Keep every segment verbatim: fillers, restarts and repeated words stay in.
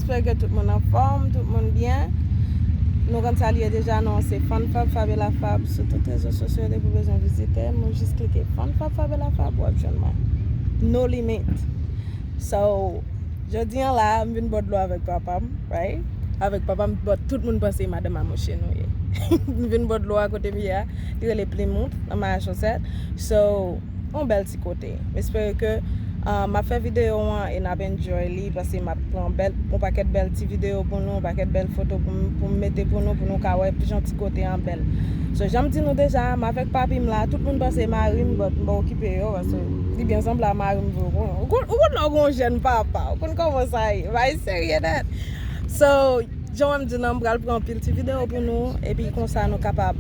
Espere ke tout moun anfòm, tout moun byen. Nou konn sa l ye deja, non, se Fun Fab, Fab e la Fab sou tout rezo sosyo. Depi w bezwen vizite m, ou jis klike Fun Fab, Fab e la Fab, w ap jwenn mwen. No limit. So, jodi a la, m vin bò dlo avèk papa m, right? Avèk papa m, but tout moun panse madanm a mouche nou ye. M vin bò dlo a kote m ye a, li rele Plymouth, nan Mayachosèt. So, yon bèl ti kote. M espere ke, ah, m ap fè videyo an e n ap enjoy li, paske m ap pran bèl, yon pakèt bèl ti videyo pou nou, yon pakèt bèl foto pou m, pou m mete pou nou, pou nou ka wè jan ti kote an bèl. So, jan m di nou deja, m avèk papi m la, tout moun panse mari m, but m pa okipe yo, paske li byen sanble a mari m vre, ou konn, ou konn, ou konn lè w gen yon jèn papa, ou konn kòman sa ye, bagay serye nèt. So, jan w wè m di nan, m pral pran anpil ti videyo pou nou, epi konsa nou kapab,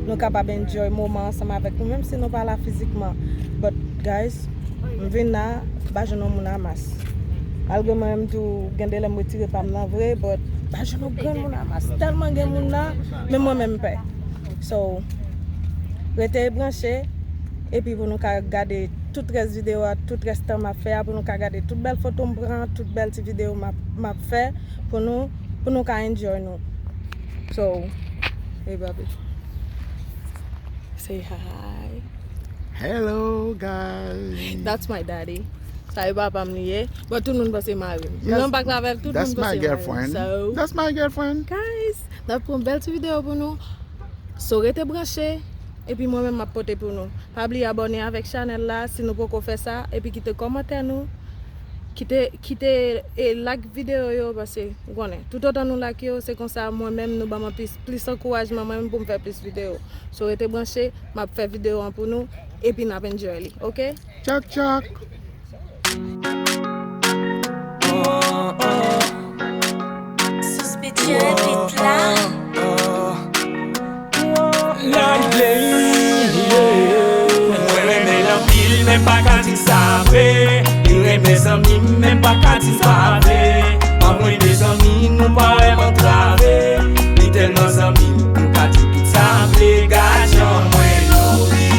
nou kapab enjoy moman ansanm avèk nou, menm si nou pa la fizikman. But, guys, m vin la, m pa jwenn yon moun a mas. Malgre mwen menm tou, gen de lè m retire pa m nan vre, but m pa jwenn yon grenn moun a mas. Tèlman gen moun la, menm mwen menm m pè. So, rete branche, epi pou nou ka gade tout rès videyo a, tout rès tan m ap fè a, pou nou ka gade tout bèl foto m pran, tout bèl ti videyo m ap, m ap fè, pou nou, pou nou ka enjoy nou. So, hey, baby. Say hi. Hello, guys. That's my daddy. Sa e papa m li ye. But tout moun panse mari m. Yes. Mwen pa travay, tout moun panse mari m. That's my girlfriend. So, that's my girlfriend. Guys, n ap pran bèl ti videyo pou nou. So, rete branche. Epi mwen menm, m ap pote pou nou. Pa bliye abòne avèk chanèl la, si nou poko fè sa. Epi kite kòmantè nou. Kite, kite, e, like videyo yo, paske, ou konnen, toutotan nou like yo, se konsa, mwen menm, nou ban mwen plis, plis ankourajman, mwen menm, pou m fè plis videyo. So, rete branche, m ap fè videyo an pou nou, epi n ap enjoy li, oke? Tchak, tchak. Sous Beat, Jerry Beat la. Mwen renmen l anpil, men m pa ka di l sa vre. Li renmen zanmi m, men m pa ka di l pa vre. Anmwey, mezanmi, nou pa wè m antrave. Li tèlman zanmi m, m ka di l tout sa m vle. Gad jan mwen love li.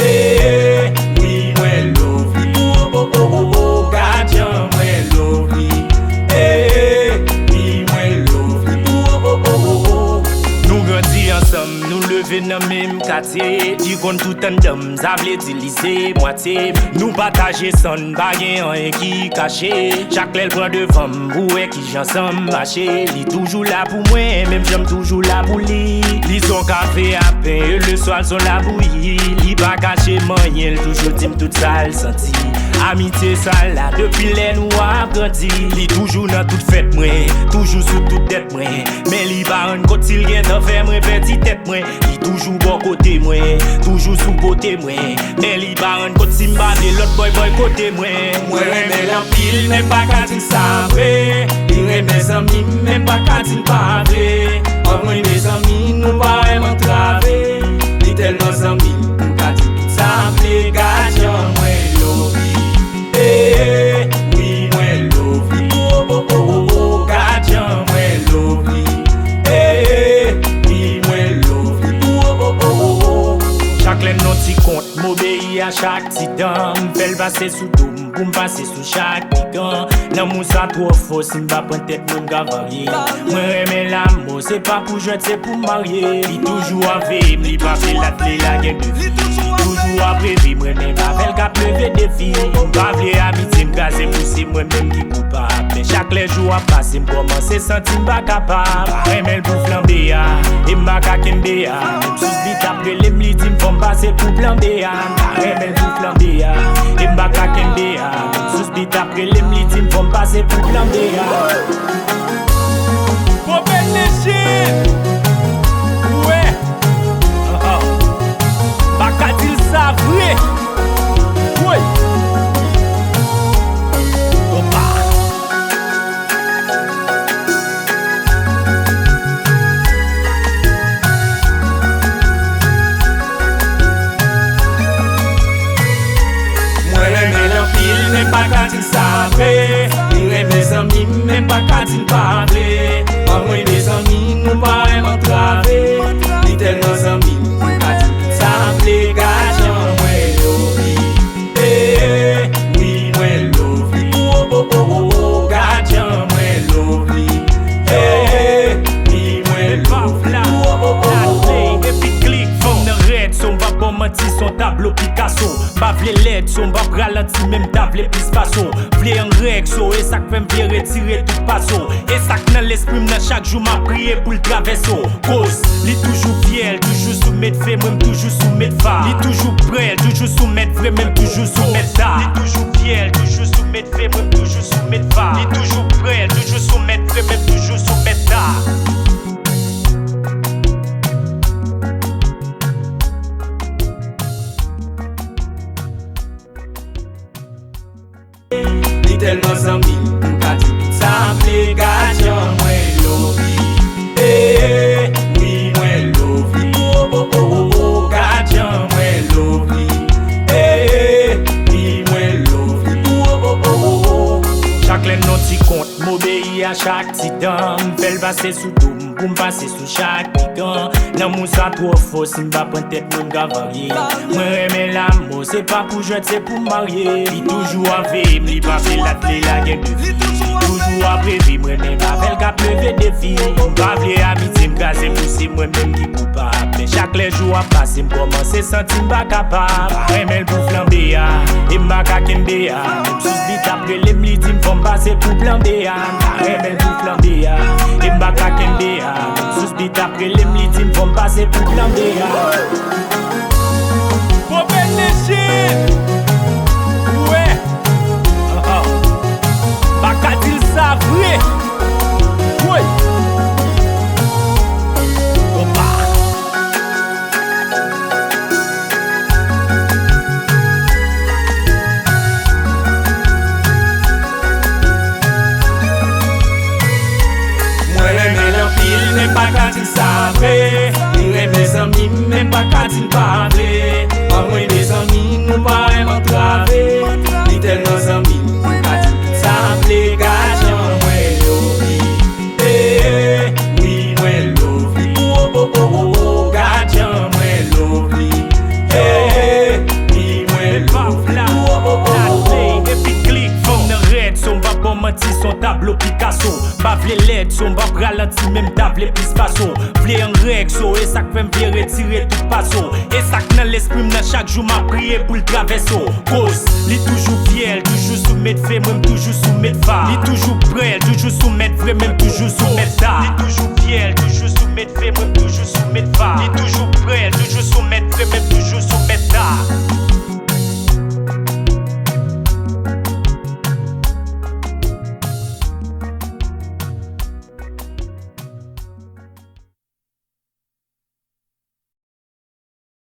Eh, wi, mwen love li. Oh, oh, oh, oh, oh, gad jan mwen love li. Eh, wi, mwen love li. Oh, oh, oh, oh, oh. Nou grandi ansanm, nou leve nan menm katye. Li konn tout anndan m, sa vle di li se mwatye m. Nou pataje san n, pa gen anyen ki kache. Chak lè l pran devan m, pou wè kijan san m mache. Li toujou la pou mwen, menm jan m toujou la pou li. Li se yon kafe a pen, e leswa l se yon labouyi. Li pa kache m anyen, l toujou di m tout sa l santi. Amitye sa la depi lè nou ap grandi. Li toujou nan tout fèt mwen, toujou sou tout dèt mwen. Men li pa rann kont si l gentan fè mwen pèdi tèt mwen. Li toujou bò kote mwen, toujou sou kote mwen. Men li pa rann kont si m pa vle lòt bòy bòykote mwen. Mwen renmen l anpil, men m pa ka di l sa vre. Li renmen zanmi m, men m pa ka di l pa vre. Anmwey, mezanmi, nou pa wè m antrave. Li tèlman zanmi m, m ka di l tout sa m vle. Gad jan mwen love li. Eh, wi, mwen love li. Oh, oh, oh, oh, oh, gad jan mwen love li. Eh, wi, mwen love li. Oh, oh, oh, oh, oh. Chak lè n nan ti kont, m obeyi a chak ti dan. M fè l pase sou do m, pou m pase sou chak pikan. Lanmou sa twò fò, si m pa pran tèt mwen, m ka varye. Mwen renmen lanmò, se pa pou jwèt, se pou marye. Li toujou ap veye m, li pa vle l ap vle lage m defi. Li toujou ap reve mwen, men m avè l k ap leve defi. M pa vle amitye m kraze pou se mwen menm ki koupab. Men chak lè jou ap pase, m kòmanse santi m pa kapab. Renmen l pou flanbe a, e m pa ka kenbe a. Menm Sous Beat ap rele m, li di m fò m pase pou flanbe a. Renmen l pou flanbe a, e m pa ka kenbe a. Menm Sous Beat ap rele m, li di m fò m pase pou flanbe a. Bon, bèl lejit! Wè! Ah, ah. Pa ka di l sa vre! Woy! Opa! Mwen renmen l anpil, men m pa ka di l sa vre. Li renmen zanmi m, men m pa ka di l pa vle. Anmwey, mezanmi, nou pa wè Te lèd so, m p ap ralanti, men m ta vle plis pase w. Vle an règ so, e sa k fè m vle retire tout pase w. E sa k nan lespri m nan, chak jou m ap priye pou l travèse w. Koz li toujou fyè l, toujou sou mèt fè, mwen m toujou sou mèt fa. Li toujou prè l, toujou sou mèt vre, men m toujou sou mèt ta. Li toujou fyè l, toujou sou mèt fè, mwen m toujou sou mèt fa. Li toujou prè l, toujou sou mèt vre, men m toujou sou mèt ta. Li tèlman zanmi m, m ka di l tout sa m vle. Gadyen mwen love li, eh, wi mwen love li, oh, oh, oh, oh, oh. Gadyen mwen love li, eh, wi mwen love li, oh, oh, oh, oh, oh. Chak lè n nan ti kont, m obeyi a chak ti dan. M fè l pase sou do m pou m pase sou chak pikan. Lanmou sa twò fò, si m pa pran tèt mwen, m ka varye. Mwen renmen lanmò, se pa pou jwèt, se pou m marye. Li toujou ap veye m, li pa vle l at, vle lage m de fi. Toujou ap reve, m renmen m avè l k ap leve defi. M pa vle amitye m kraze pou se mwen menm ki koupab. Men chak lè jou ap pase, m kòmanse santi m pa kapab. Renmen l pou flanbe a, e m pa ka kenbe a. Menm sous bit ap rele m, li di m fò m pase pou flanbe a. M ta renmen l pou flanbe a, e m pa ka kenbe a. Sous bit ap rele m, li di m fò m pase pou flanbe a. Bon, bèl nèchit. Ou wè. Ah, ah. Pa ka di l sa vre. Woy. Konpa. Mwen renmen l anpil, men m pa ka di l sa vre. Li renmen zanmi m, men m pa ka di l pa vle. An mwen de zanmi, nou pa renmen antrave. Li tèlman zanmi m, mwen ka di l tout sa m vle. Gadyen mwen love li, eh, wi mwen love li, oh, oh, oh, oh, oh. Gadyen mwen love li, eh, wi mwen love li, oh, oh, oh, oh, oh. Epi klik, fanm nan rèd, so m pa ba w manti, se yon tablo Picasso. M pa vle lèd so, m p ap ralanti, men m ta vle plis pase w. Vle an règ so, e sa k fè m vle retire tout pase w. E sa k nan lespri m nan, chak jou m ap priye pou l travèse w. Koz li toujou fyè l, toujou sou mèt fè, mwen m toujou sou mèt fa. Li toujou prè l, toujou sou mèt vre, men m toujou sou mèt ta. Li toujou fyè l, toujou sou mèt fè, mwen m toujou sou mèt fa. Li toujou